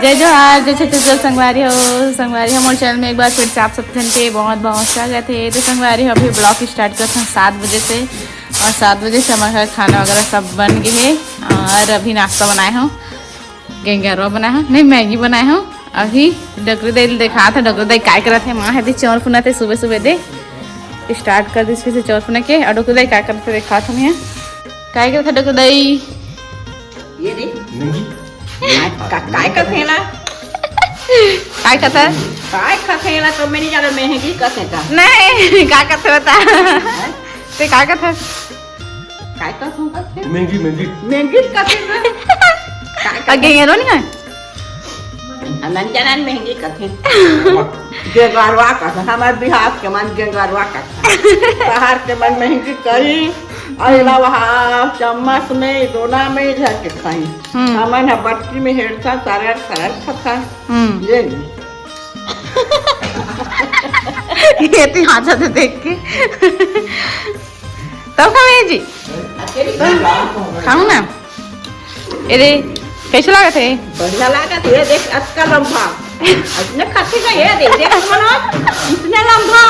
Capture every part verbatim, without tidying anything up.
जय जोहार, जय छत्तीसगढ़ संगवारी हो। संगवारी हो, मोर चैनल में एक बार फिर से आप सब जन के बहुत बहुत स्वागत है। तो संगवारी हो, अभी ब्लॉग स्टार्ट करत हन सात बजे से, और सात बजे से हमारे घर खाना वगैरह सब बन गए है। और अभी नाश्ता बनाए हो, गेंगरवा बनाए हो, नहीं, मैगी बनाए हो। अभी डोकरी दाई ल देखात है, डोकरी दाई काय करत है। माँ है दी चौर फुनत है सुबह सुबह दे, स्टार्ट कर दिस फिर से चौर फुना के। और डोकरी दाई काय करत है देखात हूँ मैं, काय करत है डोकरी दाई? ये रे। नहीं। का-, का-, काय कथे ना? काय कथे? काय कथे ना तो मैं नहीं जाना, महंगी कथे का। नहीं, का कथे बता। हैं? ते का कथे? काय कथे? महंगी, महंगी। महंगी कथे ना। काय कथे? अगे ये रो नहीं है? अनन जनन महंगी कथे। गेंगरवा कथे, हमारे बिहार के मन गेंगरवा कथे। शहर के मन महंगी कही, और एला वहाँ चम्मच में, दोना में धर के खाई। हम्म। हमन ह बट्टी में हेड़थन, सरर सरर खाथन। हम्म। ये नहीं। ये तो यहाँ जाते देख के। तब खावे जी। खाऊ ना। ए रे, कैसे लागत है? बढ़िया लागत है। ये देख, अतका लंबा। इतने खाती का ये देख, देख मनोज, इतने लंबा।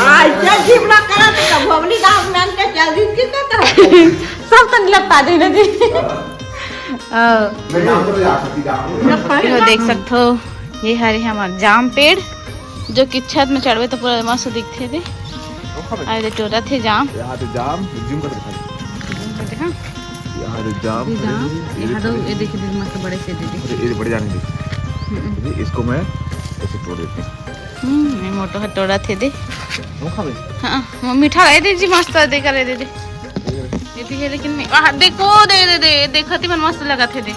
आ, इतना जीभ ना करा तो कब हमनी गाँव में आन के चल दी, किस तरह? सब तन लपटा दे ना जी। हाँ। मैं काम पर जा सकती, काम पर। ये देख सकते हो, ये हरे हमार जाम पेड़, जो कि छत में चढ़बे तो पूरा मस्त दिखथे दे। अरे, टोरा थे जाम। यहाँ तो जाम, zoom कर दिखा। Zoom कर दिखा। यहाँ तो जाम, ये जाम, ये यहाँ तो, ये देखिए, दीदी, मस्त बड़े से दे दे। अरे, ये बड़े जाने दे। हम्म। इसको मैं ऐसे तोड़ देता हूँ। हम्म, ये मोटो है, टोरा थे दे। वो खा बे। हाँ, वो मीठा है दे जी, मस्त है, दे करे दे दे। ये भी है, लेकिन मैं, आह, देखो, दे, दे, दे, देखत ही मन मस्त लगत है दे।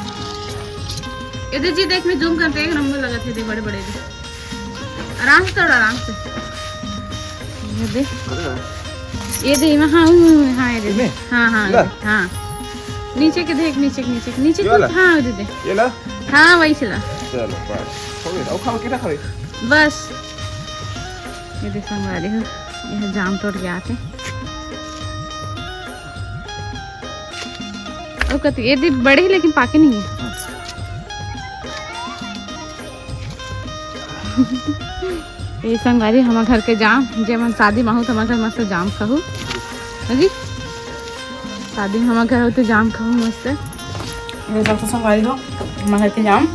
ये दे जी, देख, मैं zoom करते, एक नंबर लगत है दे, बड़े बड़े दे। आराम से तोड़, आराम से। ये दे। ये दे, हाँ, हाँ, हाँ, ये दे। इसमें? हाँ, हाँ, ये ला। दे, हाँ। नीचे के देख, नीचे के, नीचे के, नीचे ये वाला? के, हाँ, ये दे। ये ला? हाँ, वही से ला। चलो, बस। हो गया, वो खाओ, कितना खाओ? बस। ये दे संगवारी हो, ये जाम तोड़ के आते। अउ कति, ये दे बड़े ही लेकिन पाके नहीं है। ये संगवारी हमर घर के जाम, जे मन शादी में आहू त हमर घर मस्त जाम खाहू। हाँ जी, शादी में हमर घर होते जाम खाहू मस्त। ये सब तो संगवारी हो, हमर घर के जाम।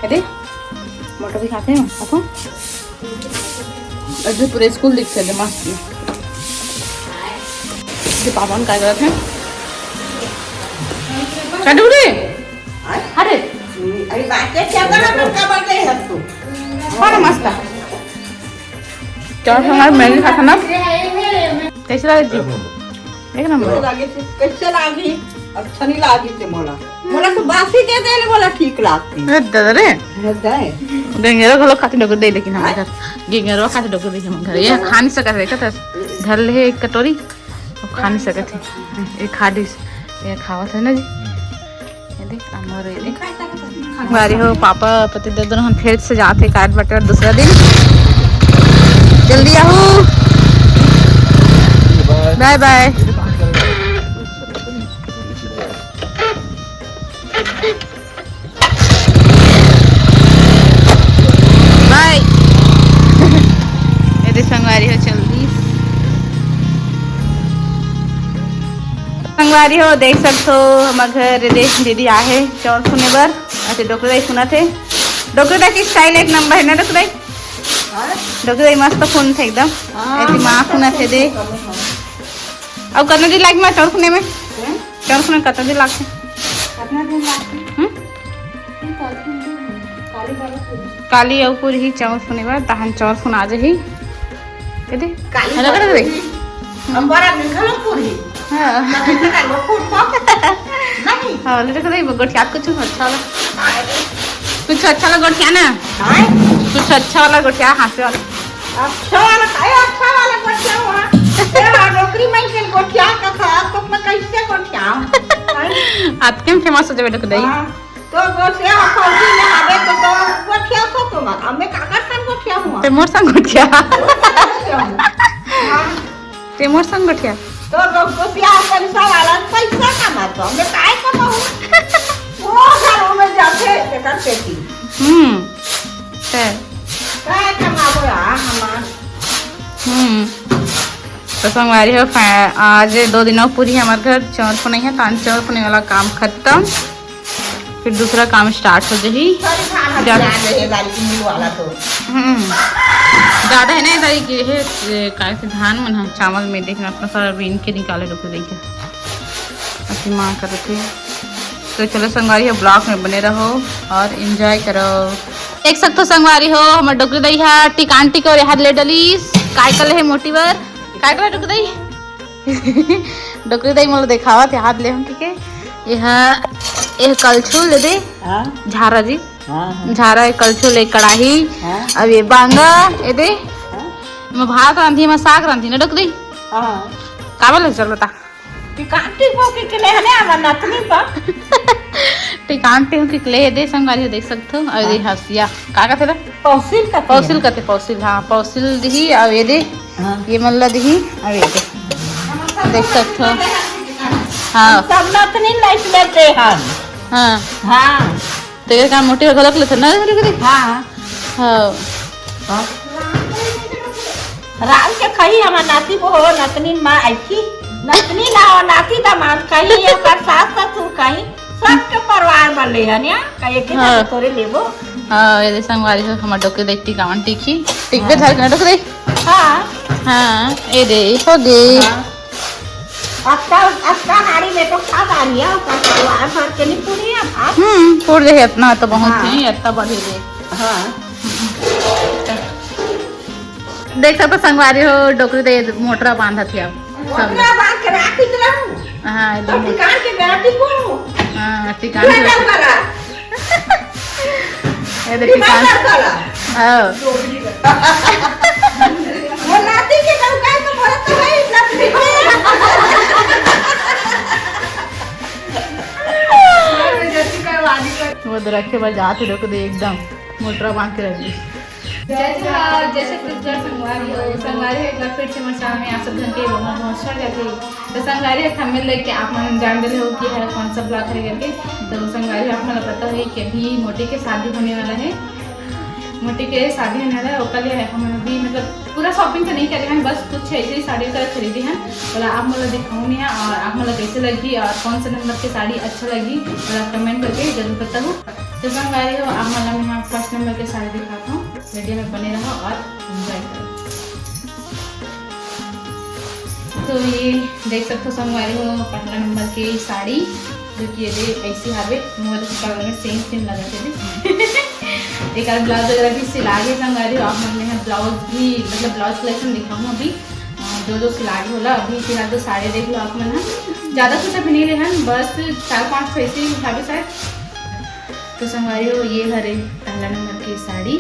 अरे, मोटो भी खाते हैं, खाओ। अरे पूरे स्कूल दिखते थे मस्त। ये पापा ने काय करत है? कटोरी? अरे, अरे बातें क्या कर रहा है, कब आ गए हम तो? बड़ा मस्त है। चौर संग मैगी खाता ना? कैसे लगे जी? एक नंबर। कैसे लागे से? कैसे लागी? अच्छा नहीं लागी से मोला। मोला तो बासी दे दे ले, मोला ठीक लागती। अरे दादा रे। अरे दाए। गेंगरो घलो खाती डोकर दे, लेकिन हमारे घर गेंगरो खाती डोकर दे हमारे घर। ये खा नहीं सकत है, कहता धर ले एक कटोरी, अब खा नहीं सकत है। ये खा दिस, ये खावत है ना जी। ये देख, अमर ये देख। हमारे हो पापा पति देव दोनों हम फिर से जाते कार्ड बटे दूसरा दिन। जल्दी आहू। बाय बाय। बाय। ये दे संगवारी हो चल दी। संगवारी हो देख सकथो हमर घर ये दे दीदी आहे चौर फुने बर। अच्छा डोकरी दाई फुनत हे। डोकरी दाई के स्टाइल एक नंबर है ना डोकरी दाई? हाँ। डोकरी दाई मस्त फुनथे एकदम। हाँ, ऐसी माँ मस्त फुनत हे दे। फुनथे। अब कतना दिन लागी माँ चौर फुने में? हैं? चौर फुने कतना दिन लागथे? कतना दिन लागथे? हम्म? काली अउ पूरी ही चौर फुने बर, तहन चौर फुना जही। ये दे। काली हला कर दे। हम बड़ा दिन घलो पूरी। हाँ। ना दिन का लो फूट पाओ। नहीं। हाँ, ले रख दे, गोठियात कुछ अच्छा वाला। कुछ अच्छा वाला गोठिया ना। हाँ? कुछ अच्छा वाला गोठिया, हाँसे वाला। अच्छा वाला, काय अच्छा वाला गोठिया हुआ? ये नौकरी में के गोठिया का था, तो मैं कैसे गोठिया? हाँ? आज के फेमस हो जावे डोकरी दाई। हाँ। तो गोठिया फौजी में आवे तो, तो गोठिया को तो मत। अब मैं काकर सन गोठिया हुआ। ते मोर संग गोठिया। हाँ। ते मोर संग गोठिया। तो गो-, गोठिया अपन सब आलन पैसा कमा तो। मैं काय कमाऊँ? वो घरों में जाथे, तेकर सेती। हम्म, ते। काय कमाबो यार, हमार। हम्म। तो संगवारी हो, फै-, आज दो दिन और पूरी हमर घर चौर पुनई है, तान चौर पुनई वाला काम खत्म, फिर दूसरा काम start हो जाही। सॉरी, खाना जा- खिला रहे हैं, दाल की मिल वाला तो। हम्म। ज्यादा है ना, इधर ये है, ये काय से धान मन ह, चावल में देखना, अपना सारा बीन के निकाले, रुक देखे। अति माँ करत हे। तो चलो संगवारी हो, vlog में बने रहो और enjoy करो। देख सकथो संगवारी हो, हमर डोकरी दाई हा टिकान टिकोर हाथ ले डलिस। काय कर ले हे मोटी बर? काय कर डोकरी दाई? डोकरी दाई मोला देखावत हे हाथ ले हम, ठीक है? ये हा, ये कलछुल दे दे। हाँ। झारा जी। हाँ, हाँ। झारा है, कलछुल है, कड़ाही। हाँ। अब ये बांगा, ये दे। हाँ। मैं भात रांधी, मैं साग रांधी ना डोकरी दाई। हाँ। काबर ले चल बता। टिकान टिको के, के लेहने आवा नतनी बा। टिकान टिको के ले दे संगवारी हो, देख सकथो। अउ ये हाँ। हसिया, का कथे ला? पौसिल कथे। पौसिल कथे, पौसिल, हाँ, पौसिल दिही, अउ ये दे, हाँ। ये मन ला दिही, अउ ये दे। देख सकथो। हाँ। सब नतनी लाइट लेते हैं। हाँ। हाँ। तेरे का मोटी घलक लेथे ना, घलक लेथे। हाँ। हाँ। हाँ। राम के खही हमर नाती बहू, नतनी माँ आइखी, नतनी ना हो, नाती दामाद खही, ओकर सास ससुर खही, सबके परिवार बन ले हन या, का एक ही हाँ। थोड़े लेबो। हाँ, ये दे संगवारी हो, हमर डोकरी दाई टिकावन टिकही, टिकबे हाँ। धर के डोकरी दाई। हाँ। हाँ, ये दे, हो गे। हाँ। अतका, अतका हाड़ी में तो खा डालिया, ओकर परिवार भर के नहीं पूरी है भात। हम्म, पूर जाही, इतना तो बहुत हाँ। ही, इतना बढ़ ही दे। हाँ। देख सकथो संगवारी हो, डोकरी दाई मोटरा बांधत हे अब। सब मोटरा बांध के राखी तो रहूं। हाँ, एकदम। टिकान के गाड़ी को। हाँ, टिकान के। ए दे टिकान। हाँ। वो नाती के नौका तो भरत तो है, इतना भी नहीं। वो दे रखे बस जात हे, डोकरी दाई एकदम मोटरा बांध के रख दी। जय जोहार, जय छत्तीसगढ़ संगवारी हो। संगवारी हो, एक बार फिर से मोर channel में आप सब झन के बहुत बहुत स्वागत है। तो संगवारी हो, thumbnail देख के आप मन जान गए हो कि हर कौन सा vlog है करके। तो संगवारी हो, आप मन ला पता है कि अभी मोटी के शादी होने वाला है, मोटी के शादी होने वाला है, ओकर लिए हम अभी मतलब पूरा shopping तो नहीं करे हैं, बस कुछ ऐसे ही साड़ी वगैरह खरीदे हैं, बोला आप मन ला दिखाऊँ मैं और आप मन ला कैसे लगी और कौन सा नंबर के साड़ी अच्छा लगी, बोला comment करके जरूर बताहू। तो संगवारी हो, आप मन ला मैं first नंबर के साड़ी दिखाता हूँ। वीडियो में बने रहो और enjoy करो। तो ये देख सकथो संगवारी हो, पहला नंबर के साड़ी, जो कि ये दे ऐसी हावे, मोर कलर में same same लगत हे। एक आध blouse वगैरह भी सिला गे संगवारी हो, आप मन में ब्लाउज भी, मतलब blouse collection दिखाऊँ अभी, अ, जो जो सिला गे होला। अभी फिलहाल तो साड़ी देख लो आप मन ह, ज्यादा कुछ अभी नहीं ले हन, बस चार पांच ठो ऐसे ही हावे शायद। तो संगवारी हो, ये हरे पहला नंबर के साड़ी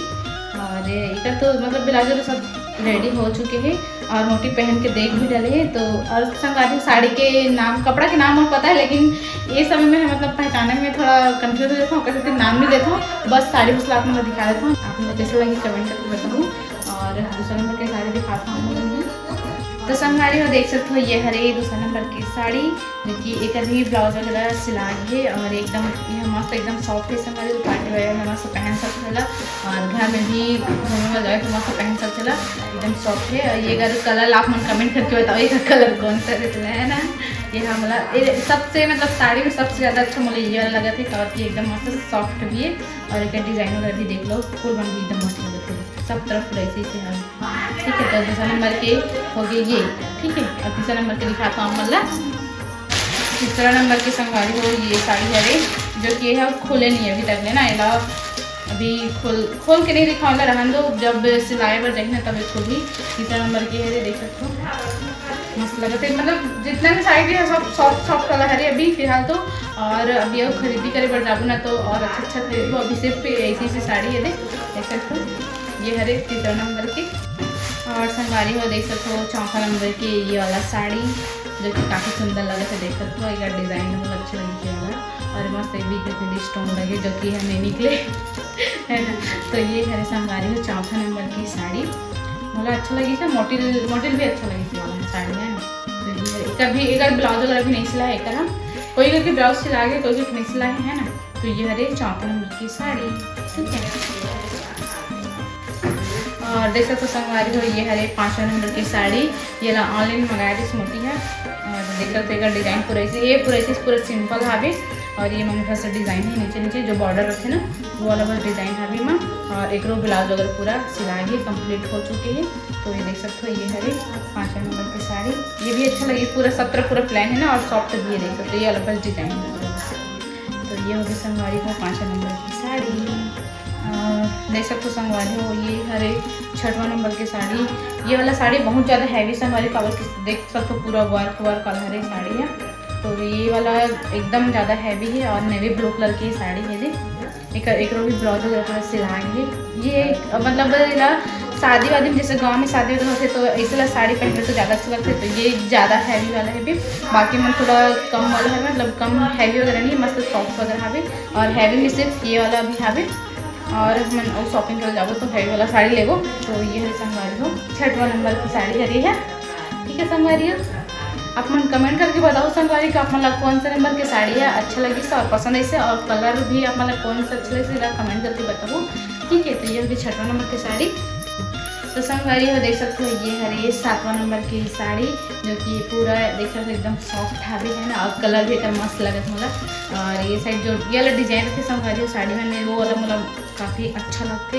और एकर तो मतलब ब्लाउज वगैरह सब ready हो चुके हैं और मोटी पहन के देख भी डाले हैं। तो और संगवारी हो, साड़ी के नाम, कपड़ा के नाम और पता है, लेकिन ये समय में मतलब पहचाने में थोड़ा confuse हो जाता हूँ, कैसे नाम नहीं लेता हूँ, बस साड़ी बस आप लोग दिखा देता हूँ। आप लोग कैसे लगी comment करके बताऊँ। और दूसरा नंबर के साड़ी दिखाता हूँ आप लोगों को। तो संगवारी हो, देख सकते हो, ये हरे दूसरा नंबर की साड़ी, जो कि एकर भी ब्लाउज वगैरह सिला गे हे और एकदम ये मस्त, एकदम soft है संगवारी, party वगैरह में मस्त पहन सकते होला और घर में भी घूमे में जाए तो मस्त पहन सकते होला, एकदम soft है। और ये अगर कलर आप मन comment करके बताओ, ये कलर कौन सा है, है ना? ये हमला ये सबसे मतलब साड़ी में सबसे ज्यादा अच्छा मुझे ये वाला लगा था, काबर कि एकदम मस्त soft भी है और एक डिजाइन वगैरह भी देख लो, फूल मन भी एकदम मस्त लगे थे, सब तरफ फूल ऐसे ऐसे है। ठीक है, तो दूसरा नंबर के हो गए ये। ठीक है, और तीसरा नंबर के दिखाता हूँ आप मन ला। तीसरा नंबर के संगवारी हो, ये साड़ी हरे, जो कि ये है खुले नहीं है अभी तक ले ना, एला अभी खोल खोल के नहीं दिखाऊंगा, रहन दो, जब सिलाए बर जाही ना तब खुलही। तीसरा नंबर के हरे, देख सकते हो, मस्त लगत है। मतलब जितना भी साड़ी है सब soft soft वाला हरे अभी फिलहाल तो, और अभी अगर खरीदी करे बर जाबो ना तो और अच्छा अच्छा खरीदबो। अभी सिर्फ ऐसी ऐसी साड़ी है, देख देख सकते हो। ये हरे तीसरा नंबर के। और संगवारी हो, देख सकते हो, चौथा नंबर के ये वाला साड़ी, जो कि काफी सुंदर लगे थे, देख सकते हो, एक डिजाइन बहुत अच्छा लगे थे वाला। और मस्त एक भी स्टोन लगे, जो कि हमें निकले, है ना? तो ये हरे संगवारी हो, चौथा नंबर की साड़ी मोला अच्छा लगी था, मोटिल मोटिल भी अच्छा लगी थी वाला साड़ी, है ना? तो ये कभी एक ब्लाउज वगैरह भी नहीं सिला है, हम कोई करके ब्लाउज सिला के कोई करके नहीं सिला है, है ना? तो ये हरे चौथा नंबर की साड़ी, ठीक है। और देख सकथो संगवारी हो, ये हरे पाँचवा नंबर की साड़ी, ये ला online मंगाए रहिस मोती ह। और देख सकथो एकर design पूरा ऐसे, ये पूरा ऐसे पूरा simple हावे। और ये मन बस design है नीचे नीचे जो border रथे ना, वो वाला बस design हावे एमा। और एकरो blouse वगैरह पूरा सिला के complete हो चुके हे। तो ये देख सकथो, ये हरे पाँचवा नंबर की साड़ी, ये भी अच्छा लगे, पूरा सत्र पूरा plain है ना और soft भी है। देख सकथो ये वाला बस design है। तो ये होगे संगवारी हो पाँचवा नंबर की साड़ी। अ, देख सकथो संगवारी हो, ये हरे छठवा नंबर की साड़ी। ये वाला साड़ी बहुत ज़्यादा heavy संगवारी, काबर कि देख सकथो पूरा work work वाला हरे साड़ी है। तो ये वाला एकदम ज़्यादा heavy है और navy blue colour की साड़ी है जी। एक एकरो भी blouse वगैरह पूरा सिला है। ये अ, मतलब एला शादी वादी में, जैसे गाँव में शादी वगैरह होथे तो ऐसे ला साड़ी पहनबे तो ज़्यादा अच्छा लगथे। तो ये ज़्यादा heavy वाला है भी, बाकी मन थोड़ा कम वाला है, मतलब कम heavy वगैरह नहीं, मस्त soft वगैरह हवे। और heavy में सिर्फ ये वाला भी हवे। और हमन अउ shopping करे जाबो तो heavy वाला साड़ी लेबो। तो ये है संगवारी हो छठवा नंबर की साड़ी हरे है, ठीक है संगवारी हो। आप मन comment करके बताओ संगवारी कि आप मन ला कौन से नंबर के साड़ी है अच्छा लगिस और पसंद आइस, और colour भी आप मन ला कौन सा अच्छा लगिस, एला comment करके बताओ, ठीक है। तो ये होगे छठवा नंबर के साड़ी। तो संगवारी हो देख सकथो, ये हरे सातवां नंबर की साड़ी, जो कि पूरा देख सकथो एकदम soft हावे है ना, और colour भी एकदम मस्त लगत मोला। और ये side जो ये वाला design रथे संगवारी हो साड़ी में, वो वाला मोला काफ़ी अच्छा लगथे,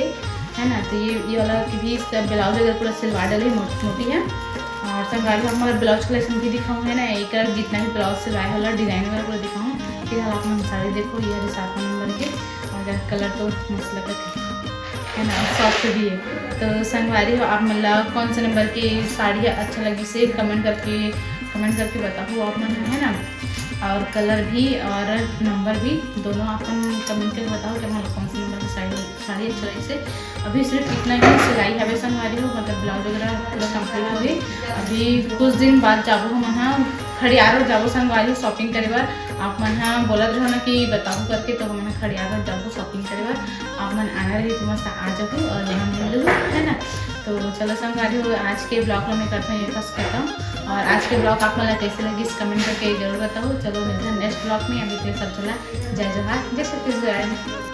है ना। तो ये, ये वाला की भी सब blouse वगैरह पूरा सिलवा डले मो-, मोती है। और संगवारी हो, आप मन ला blouse collection भी दिखाऊँ है ना, एक जितना भी blouse सिलवाए वाला design वगैरह पूरा दिखाऊँ। फिलहाल आप मन साड़ी देखो, ये हरे सातवां नंबर के, और colour तो मस्त लगत है, है ना, soft भी है। तो संगवारी हो, आप मन ला कौन से नंबर की साड़ी अच्छा लगिस, comment करके, comment करके बताओ आप मन, है ना। और colour भी और नंबर भी दोनों आप मन comment करके बताओ कि आप मन ला कौन से नंबर की साड़ी, साड़ी अच्छा लगिस। अभी सिर्फ इतना ही सिलाई हवे संगवारी हो, मतलब blouse वगैरह पूरा complete होही। अभी कुछ दिन बाद जाबो हमन ह खड़ियार रोड जाबो संगवारी हो shopping करे बर। आप मन ह बोलत रहो ना कि बताओ करके, तो हमन ह खड़ियार रोड जाबो shopping करे बर। आप मन आना रही तो मस्त आ जाबो और यहाँ मिल लूँ, है ना। तो चलो संगवारी हो, आज के vlog ला मैं करता हूँ ये बस खत्म। और आज के vlog आप मन ला कैसे लगिस comment करके जरूर बताओ। चलो मिलते हैं next vlog में, अभी के लिए सब चला जय जोहार, जय छत्तीसगढ़।